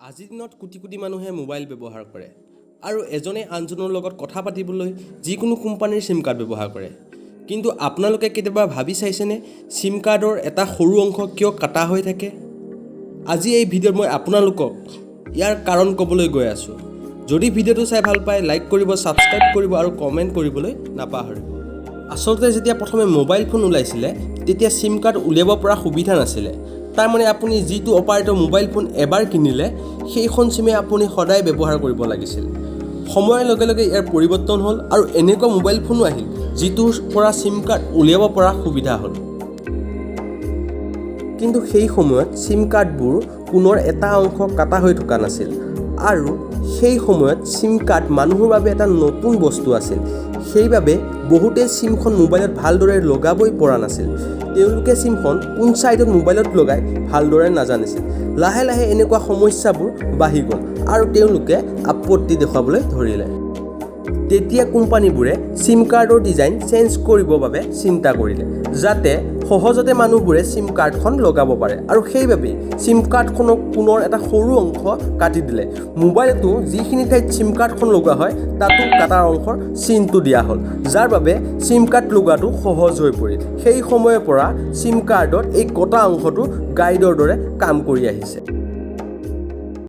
আজিৰ দিনত কোটি কোটি মানুহে মোবাইল ব্যৱহাৰ কৰে আৰু এজনে আনজনৰ লগত কথা পাতিবলৈ যিকোনো কোম্পানীৰ চিম কাৰ্ড ব্যৱহাৰ কৰে। কিন্তু আপোনালোকে কেতিয়াবা ভাবি চাইছেনে, চিম কাৰ্ডৰ এটা সৰু অংশ কিয় কটা হৈ থাকে? আজি এই ভিডিঅ'ত মই আপোনালোকক ইয়াৰ কাৰণ ক'বলৈ গৈ আছোঁ। যদি ভিডিঅ'টো চাই ভাল পায়, লাইক কৰিব, ছাবস্ক্ৰাইব কৰিব আৰু কমেণ্ট কৰিবলৈ নাপাহৰিব। আচলতে যেতিয়া প্ৰথমে মোবাইল ফোন ওলাইছিলে, তেতিয়া চিম কাৰ্ড উলিয়াব পৰা সুবিধা নাছিলে। তাৰমানে আপুনি যিটো অপাৰেটৰ মোবাইল ফোন এবাৰ কিনিলে, সেইখন চিমে আপুনি সদায় ব্যৱহাৰ কৰিব লাগিছিল। সময়ৰ লগে লগে ইয়াৰ পৰিৱৰ্তন হ'ল আৰু এনেকুৱা মোবাইল ফোনো আহিল, যিটোৰ পৰা চিম কাৰ্ড উলিয়াব পৰা সুবিধা হ'ল। কিন্তু সেই সময়ত চিম কাৰ্ডবোৰ কোণৰ এটা অংশ কটা হৈ থকা নাছিল আৰু সেই সময়ত চিম কাৰ্ড মানুহৰ বাবে এটা নতুন বস্তু আছিল। সেইবাবে বহুতে চিমখন মোবাইলত ভালদৰে লগাবই পৰা নাছিল। তেওঁলোকে চিমখন কোন ছাইডত মোবাইলত লগাই ভালদৰে নাজানিছিল। লাহে লাহে এনেকুৱা সমস্যাবোৰ বাঢ়ি গ'ল আৰু তেওঁলোকে আপত্তি দেখুৱাবলৈ ধৰিলে। তেতিয়া কোম্পানীবোৰে চিম কাৰ্ডৰ ডিজাইন চেঞ্জ কৰিবৰ বাবে চিন্তা কৰিলে, যাতে সহজতে মানুহবোৰে চিম কাৰ্ডখন লগাব পাৰে আৰু সেইবাবেই চিম কাৰ্ডখনৰ কোণৰ এটা সৰু অংশ কাটি দিলে। মোবাইলতো যিখিনি ঠাইত চিম কাৰ্ডখন লগোৱা হয়, তাতো কটাৰ অংশৰ চিনটো দিয়া হ'ল, যাৰ বাবে চিম কাৰ্ড লগোৱাটো সহজ হৈ পৰিল। সেই সময়ৰ পৰা চিম কাৰ্ডত এই কটা অংশটো গাইডৰ দৰে কাম কৰি আহিছে।